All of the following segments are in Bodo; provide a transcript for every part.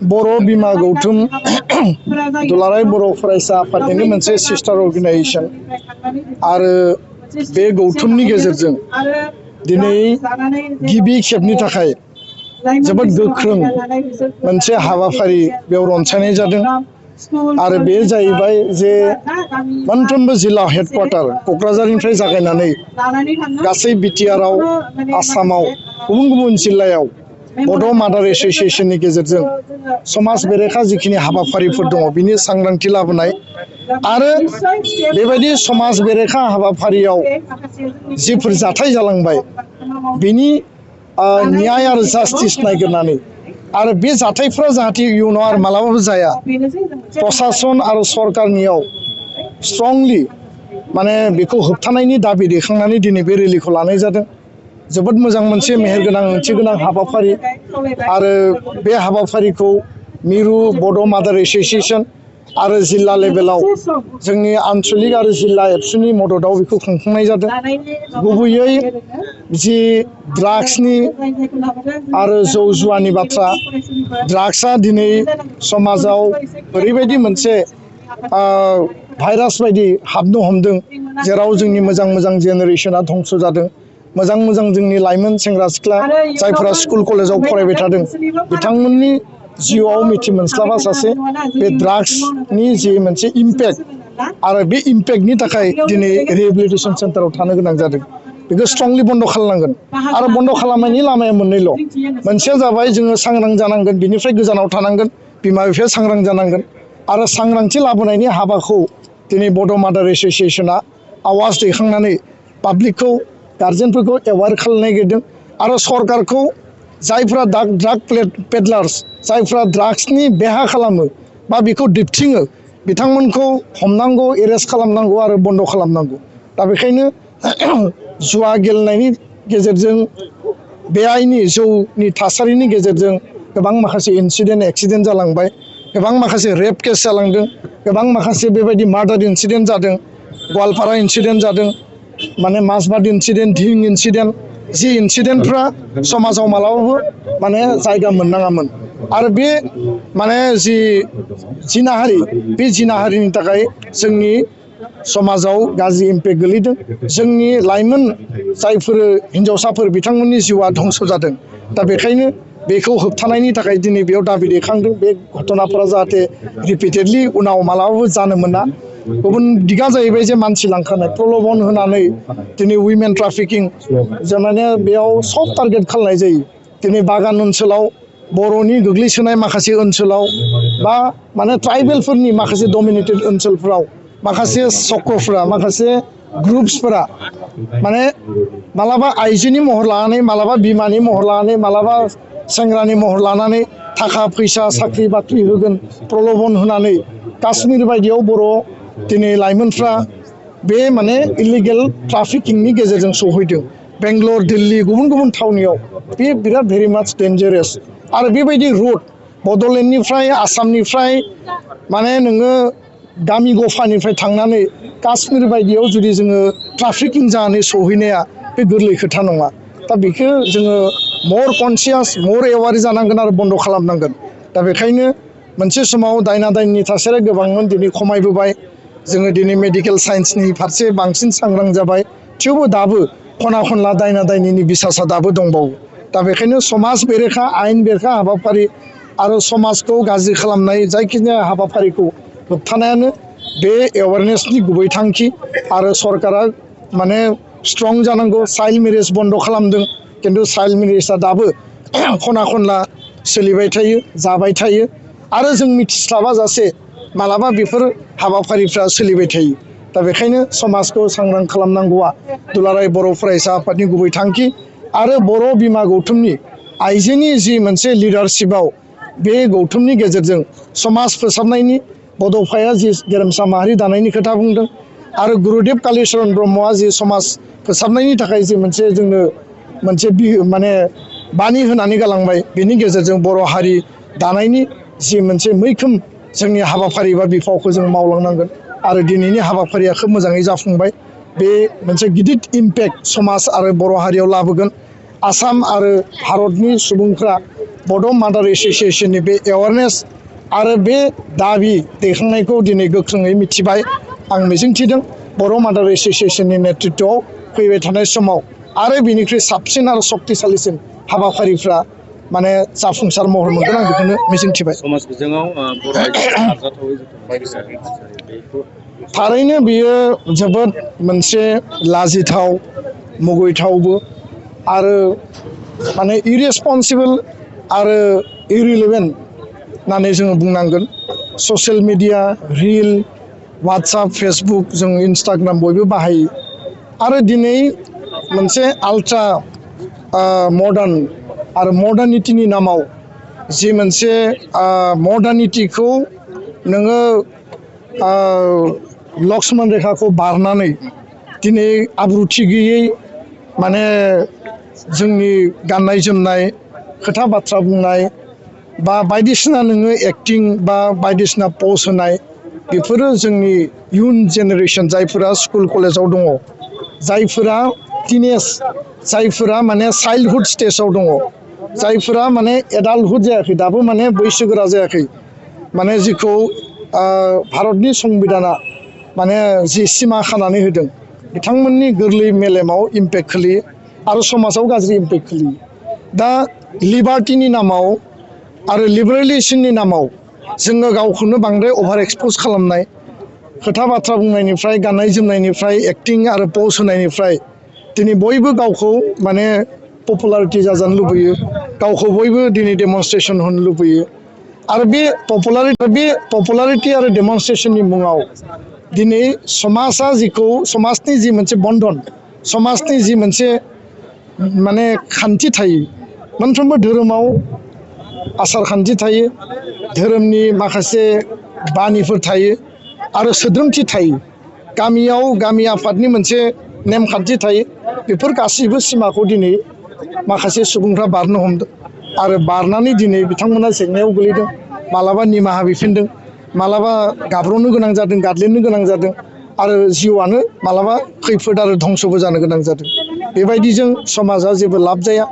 बर' बिमा गौतम दुलाराय बर' फरायसा आफादनि मोनसे सिस्टार अर्गेनाइजेशन आरो बे गौतमनि गेजेरजों दिनै गिबि खेबनि थाखाय जोबोद गोख्रों मोनसे हाबाफारि बेयाव रनसायनाय जादों आरो बे जाहैबाय जे मोनफ्रोमबो जिल्ला हेडक्वार्टार क'क्राझारनिफ्राय जागायनानै गासै बिटिआरआव आसामाव गुबुन गुबुन जिल्लायाव बड' मादार एस'सिएशननि गेजेरजों समाज बेरेखा जिखिनि हाबाफारिफोर दङ बिनि सांग्रांथि लाबोनाय आरो बेबायदि समाज बेरेखा हाबाफारियाव जिफोर जाथाय जालांबाय बिनि न्याय आरो जास्टिस नागिरनानै आरो बे जाथायफ्रा जाहाथे इयुनाव आरो मालाबाबो जाया प्रशासन आरो सरकारनियाव स्ट्रंलि माने बेखौ होबथानायनि दाबि दैखांनानै दिनै बे रेलिखौ लानाय जादों। जोबोद मोजां मोनसे मेहेरगोनां ओंथि गोनां हाबाफारि आरो बे हाबाफारिखौ मिरु बड' मादार एस'सिएशन आरो जिल्ला लेभेलाव जोंनि आनसलिक आरो जिल्ला एबसुनि मददाव बेखौ खुंफुंनाय जादों। गुबैयै जि ड्राग्सनि आरो जौ जुवानि बाथ्रा ड्राग्सआ दिनै समाजाव ओरैबायदि मोनसे भाइरास बायदि हाबनो हमदों जेराव जोंनि मोजां मोजां जेनेरेशना धंस जादों। मोजां मोजां जोंनि लाइमोन सेंग्रा सिख्ला जायफोरा स्कुल कलेजाव फरायबाय थादों बिथांमोननि जिउआव मिथि मोनस्लाबा सासे बे ड्राग्सनि जि मोनसे इम्पेक्ट आरो बे इम्पेक्टनि थाखाय दिनै रिहेबिलिटेसन सेन्टाराव थानो गोनां जादों। बेखौ स्ट्रंलि बन्द खालामनांगोन आरो बन्द खालामनायनि लामाया मोननैल'। मोनसेया जाबाय जोङो सांग्रां जानांगोन, बिनिफ्राय गोजानाव थानांगोन, बिमा बिफाया सांग्रां जानांगोन आरो सांग्रांथि लाबोनायनि हाबाखौ दिनै बड' मादार एस'सिएशना आवाज दैखांनानै पाब्लिकखौ गार्जेनफोरखौ एवार खालामनो नागिरदों आरो सरकारखौ जायफ्रा ड्राग पेडलार्स जायफ्रा ड्राग्सनि बेहा खालामो बा बेखौ दिबथिङो बिथांमोनखौ हमनांगौ, एरेस्ट खालामनांगौ आरो बन्द खालामनांगौ। दा बेखायनो जुवा गेलेनायनि गेजेरजों बेआइनि जौनि थासारिनि गेजेरजों गोबां माखासे इन्सिडेन्ट एक्सिडेन्ट जालांबाय, गोबां माखासे रेप केस जालांदों, गोबां माखासे बेबायदि मार्डार इन्सिडेन्ट जादों, गवालपारा इन्सिडेन्ट जादों, माने माजबाद इन्सिडेन्ट, धिं इन्सिडेन्ट, जि इन्सिडेन्टफ्रा समाजाव मालाबाबो माने जायगा मोननाङामोन आरो बे माने जि जिनाहारि बे जिनाहारिनि थाखाय जोंनि समाजाव गाज्रि इम्पेक्ट गोलैदों। जोंनि लाइमोन जायफोर हिन्जावसाफोर बिथांमोननि जिउआ धंस जादों। दा बेखायनो बेखौ होबथानायनि थाखाय दिनै बेयाव दाबि दैखांदों बे घटनाफोरा जाहाथे रिपिटेडलि उनाव मालाबाबो जानो मोना। गुबुन दिगा जाहैबाय जे मानसि लांखानाय प्रलबन होनानै दिनै उइमेन ट्राफिकिं माने बेयाव सब टारगेट खालामनाय जायो। दिनै बागान ओनसोलाव बर'नि गोग्लैसोनाय माखासे ओनसोलाव बा माने ट्राइबेलफोरनि माखासे डमिनेटेड ओनसोलफ्राव माखासे चक्रफ्रा माखासे ग्रुप्सफोरा माने मालाबा आइजोनि महर लानानै, मालाबा बिमानि महर लानानै, मालाबा सेंग्रानि महर लानानै थाखा फैसा साख्रि बाख्रि होगोन प्रलबन होनानै काश्मीर बायदियाव बर' दिनै लाइमोनफ्रा बे माने इलिगेल ट्राफिकिंनि गेजेरजों सौहैदों। बेंगलर, दिल्ली, गुबुन गुबुन थावनियाव बे बिराद भेरि माच डेन्जारास आरो बेबायदि रुट बड'लेण्डनिफ्राय आसामनिफ्राय माने नोङो गामि गफानिफ्राय थांनानै काश्मीर बायदियाव जुदि जोङो ट्राफिकिं जानानै सौहैनाया बे गोरलै खोथा नङा। दा बेखौ जोङो मर कनसियास, मर एवार जानांगोन आरो बन्द खालामनांगोन। दा बेखायनो मोनसे समाव दायना दायनिनि थासारिया गोबांमोन, दिनै खमायबोबाय। जोङो दिनै मेडिकेल साइन्सनि फारसे बांसिन सांग्रां जाबाय, थेवबो दाबो खना खनला दायना दायनिनि बिसासा दाबो दंबावो। दा बेखायनो समाज बेरेखा, आयेन बेरेखा हाबाफारि आरो समाजखौ गाज्रि खालामनाय जायखिजाया हाबाफारिखौ होबथानायानो बे एवारनेसनि गुबै थांखि आरो सरकारा माने स्ट्रं जानांगौ। चाइल्ड मेरेज बन्द खालामदों, खिन्थु चाइल्ड मेरेजआ दाबो खना खनला सोलिबाय थायो, जाबाय थायो आरो जों मिथिस्लाबा जासे मालाबा बेफोर हाबाफारिफ्रा सोलिबाय थायो। दा बेखायनो समाजखौ सांग्रां खालामनांगौआ दुलाराय बर' फरायसा आफादनि गुबै थांखि आरो बर' बिमा गौतमनि आइजोनि जि मोनसे लिडारशिपआव बे गौतमनि गेजेरजों समाज फोसाबनायनि बड'फाया जि गेरेमसा माहारि दानायनि खोथा बुंदों आरो गुरुदेब कालिचरन ब्रह्मआ जि समाज फोसाबनायनि थाखाय जि मोनसे जोंनो मोनसे माने बानि होनानै गालांबाय, बेनि गेजेरजों बर' हारि दानायनि जि मोनसे मैखोम जोंनि हाबाफारि बा बिफावखौ जों मावलांनांगोन आरो दिनैनि हाबाफारिया खोब मोजाङै जाफुंबाय। बे मोनसे गिदिर इम्पेक्ट समाज आरो बर' हारियाव लाबोगोन। आसाम आरो भारतनि सुबुंफ्रा बड' मादार एस'सियेसननि बे एवारनेस आरो बे दाबि दैखांनायखौ दिनै गोख्रोङै मिथिबाय। आं मिजिंथिदों बर' मादार एस'सियेसननि नेतृत्वआव फैबाय थानाय समाव आरो बिनिख्रुइ साबसिन आरो शक्तिशालिसिन हाबाफारिफ्रा माने जाफुंसार महर मोनगोन आं बेखौनो मिजिंथिबाय। समाज बिजोङाव बर' आइजोफोरा आरजाथावै थारैनो बियो जोबोद मोनसे लाजिथाव मुगैथावबो आरो माने इरेसपन्सिबल आरो इरिलेभेन्ट होननानै जोङो बुंनांगोन। Social media reel WhatsApp Facebook जों इन्स्टाग्राम बयबो बाहायो आरो दिनै मोनसे आल्ट्रा मडार्न आरो मडार्निटिनि नामाव जि मोनसे मडार्निटिखौ नोङो लक्ष्मण रेखाखौ बारनानै दिनै आब्रुथि गैयै माने जोंनि गाननाय जोमनाय खोथा बाथ्रा बुंनाय बा बायदिसिना नोङो एक्टिं बा बायदिसिना पस्ट होनाय बेफोरो जोंनि इयुन जेनेरेसन जायफोरा स्कुल कलेजाव दङ, जायफोरा टिनेज, जायफोरा माने चाइल्डहुड स्टेजाव दङ, जायफोरा माने एडाल्टहुड जायाखै दाबो माने बैसोगोरा जायाखै, माने जिखौ भारतनि संबिधाना माने जि सिमा खानानै होदों बिथांमोननि गोरलै मेलेमाव इम्पेक्ट खोलैयो आरो समाजाव गाज्रि इम्पेक्ट खोलैयो। दा लिबार्टिनि नामाव आरो लिबारेलिजेसननि नामाव जोङो गावखौनो बांद्राय अभार एक्सप'ज खालामनाय, खोथा बाथ्रा बुंनायनिफ्राय गाननाय जोमनायनिफ्राय एक्टिं आरो पस्ट होनायनिफ्राय दिनै बयबो गावखौ माने पपुलारिटि जाजानो लुबैयो, गावखौ बयबो दिनै डेमनस्ट्रेसन होनो लुबैयो आरो बे पपुलारिटि आरो डेमनस्ट्रेसननि मुङाव दिनै समाजा जिखौ समाजनि जि मोनसे बन्धन, समाजनि जि मोनसे माने खान्थि थायो, मोनफ्रोमबो धोरोमाव आसार खान्थि थायो, धोरोमनि माखासे बानिफोर थायो आरो सोद्रोमथि थायो, गामियाव गामि आफादनि मोनसे नेमखान्थि थायो, बेफोर गासैबो सिमाखौ दिनै माखासे सुबुंफ्रा बारनो हमदों आरो बारनानै दिनै बिथांमोना जेंनायाव गोलैदों, मालाबा निमाहा बिफिनदों, मालाबा गाब्र'नो गोनां जादों, गादलिननो गोनां जादों आरो जिउआनो मालाबा खैफोद आरो धंसबो जानो गोनां जादों। बेबायदिजों समाजा जेबो लाब जाया।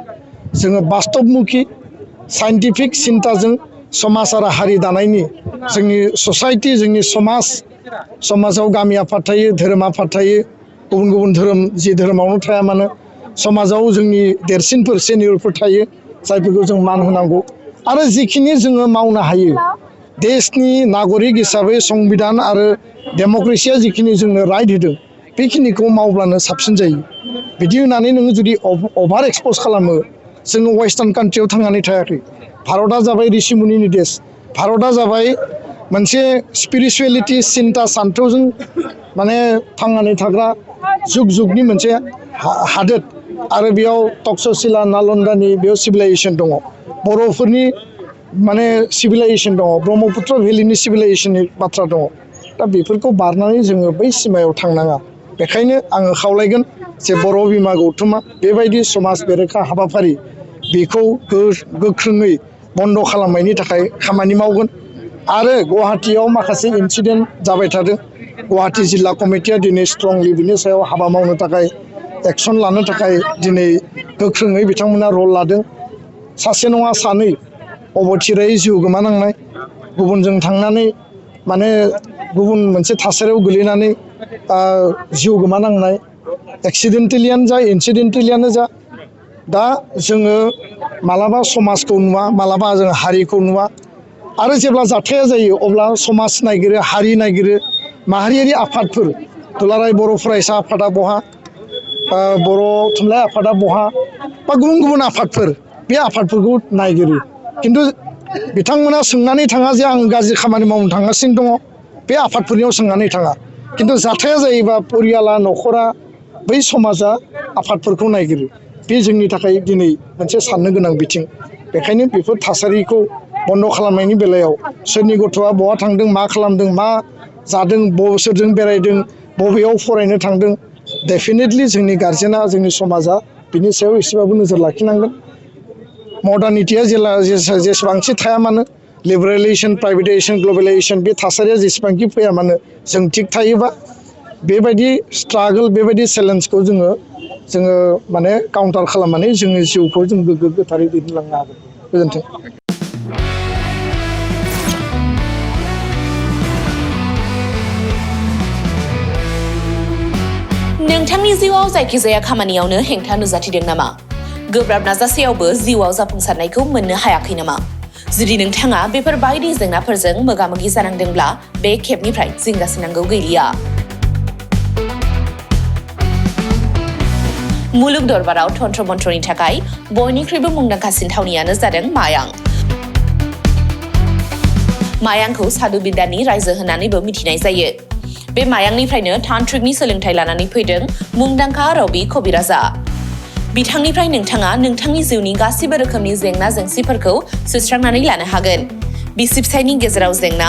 जोङो बास्तबमुखि साइन्टिफिक सिन्ताजों समाज आरो हारि दानायनि जोंनि ससाइटि, जोंनि समाजाव गामि आफाद थायो, धोरोम आफाद थायो, गुबुन गुबुन धोरोम जि धोरोमावनो थाया मानो समाजाव जोंनि देरसिनफोर सेनियरफोर थायो जायफोरखौ जों मान होनांगौ आरो जिखिनि जोङो मावनो हायो देशनि नागरिक हिसाबै संबिधान आरो डेम'क्रेसिया जिखिनि जोंनो राइट होदों बेखिनिखौ मावब्लानो साबसिन जायो। बिदि होननानै नोङो जुदि अभार एक्सप'ज खालामो, जोङो वेस्टार्न कान्ट्रियाव थांनानै थायाखै। भारतआ जाबाय ऋषिमुनिनि देश, भारतआ जाबाय मोनसे स्पिरिचुवेलिटि सिन्ता सान्थौजों माने थांनानै थाग्रा जुग जुगनि मोनसे हादोर आरो बेयाव तक्षशिला नालन्दानि बेयाव सिभिलाइजेसन दङ, बर'फोरनि माने सिभिलाइजेसन दङ, ब्रह्मपुत्र भेलिनि सिभिलाइजेसननि बाथ्रा दङ। दा बेफोरखौ बारनानै जोङो बै सिमायाव थांनाङा। बेखायनो आङो खावलायगोन जे बर' बिमा गौथुमा बेबायदि समाज बेरेखा हाबाफारि बेखौ गोख्रोङै बन्द' खालामनायनि थाखाय खामानि मावगोन आरो गुवाहाटियाव माखासे इन्सिडेन्ट जाबाय थादों। गुवाहाटि जिल्ला कमिटिया दिनै स्ट्रंलि बिनि सायाव हाबा मावनो थाखाय एक्सन लानो थाखाय दिनै गोख्रोङै बिथांमोना रल लादों। सासे नङा सानै अबथिरायै जिउ गोमानांनाय, गुबुनजों थांनानै माने गुबुन मोनसे थासारियाव गोलैनानै जिउ गोमानांनाय, एक्सिडेन्टेलियानो जा इन्सिडेन्टेलियानो जा। दा जोङो मालाबा समाजखौ नुवा, मालाबा जों हारिखौ नुवा आरो जेब्ला जाथाया जायो अब्ला समाज नायगिरो, हारि नायगिरो, माहारियारि आफादफोर, दुलाराय बर' फरायसा आफादा बहा, बर' थुनलाइ आफादा बहा बा गुबुन गुबुन आफादफोर बे आफादफोरखौ नायगिरो। खिन्थु बिथांमोना सोंनानै थाङा जे आं गाज्रि खामानि मावनो थांगासिनो दङ, बे आफादफोरनियाव सोंनानै थाङा। खिन्थु जाथाया जायोबा परियाला, न'खरा, बै समाजा आफादफोरखौ नायगिरो। बे जोंनि थाखाय दिनै मोनसे साननो गोनां बिथिं। बेखायनो बेफोर थासारिखौ बन्द' खालामनायनि बेलायाव सोरनि गथ'आ बहा थांदों, मा खालामदों, मा जादों, सोरजों बेरायदों, बबेयाव फरायनो थांदों, डेफिनेटलि जोंनि गार्जेना, जोंनि समाजा बिनि सायाव एसेबाबो नोजोर लाखिनांगोन। मडार्निटिया जेसेबांखि थाया मानो, लिबारेलाइजेसन, प्राइभेटाइजेसन, ग्लबेलाइजेसन बे थासारिया जेसेबांखि फैया मानो जों थिग थायोबा बेबायदि स्ट्रागोल, बेबायदि चेलेन्जखौ जोङो माने काउन्टार खालामनानै जोङो जिउखौ जों गोग्गो गोथारै दैदेनलांनो हागोन। गोजोन्थों। नोंथांनि जिउआव जायखिजाया खामानियावनो हेंथा नुजाथिदों नामा? गोब्राब नाजासेयावबो जिउआव जाफुंसारनायखौ मोननो हायाखै नामा? जुदि नोंथाङा बेफोर बायदि जेंनाफोरजों मोगा-मोगि जानांदोंब्ला बे खेबनिफ्राय जिंगासिनांगौ गैलिया। मुलुग दरबाराव तन्त्र मन्त्रनि थाखाय बयनिख्रुइबो मुंदांखासिन थावनियानो जादों मायां। मायांखौ साधु बिद्यानि रायजो होननानैबो मिथिनाय जायो। बे मायांनिफ्रायनो तान्त्रिकनि सोलोंथाइ लानानै फैदों मुंदांखा रबि कबिराजा। बिथांनिफ्राय नोंथाङा नोंथांनि जिउनि गासिबो रोखोमनि जेंना जेंसिफोरखौ सुस्रांनानै लानो हागोन। बिसि फिसायनि गेजेराव जेंना,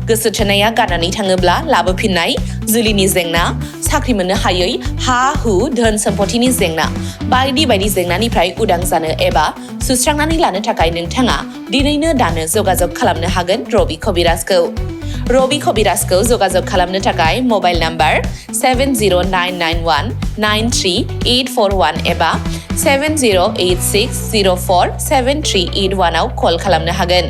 गोसो थोनाया गारनानै थाङोब्ला लाबोफिननाय, जुलिनि जेंना, साख्रि मोननो हायै, हा-हु, धोन सम्पथिनि जेंना, बायदि बायदि जेंनानिफ्राय उदां जानो एबा सुस्रांनानै लानो थाखाय नोंथाङा दिनैनो दानो जगाजग खालामनो हागोन रबि कबिराजखौ। रबि कबिराजखौ जगाजग खालामनो थाखाय मबाइल नाम्बार 7099193841 एबा 7086047381 आव कल खालामनो हागोन।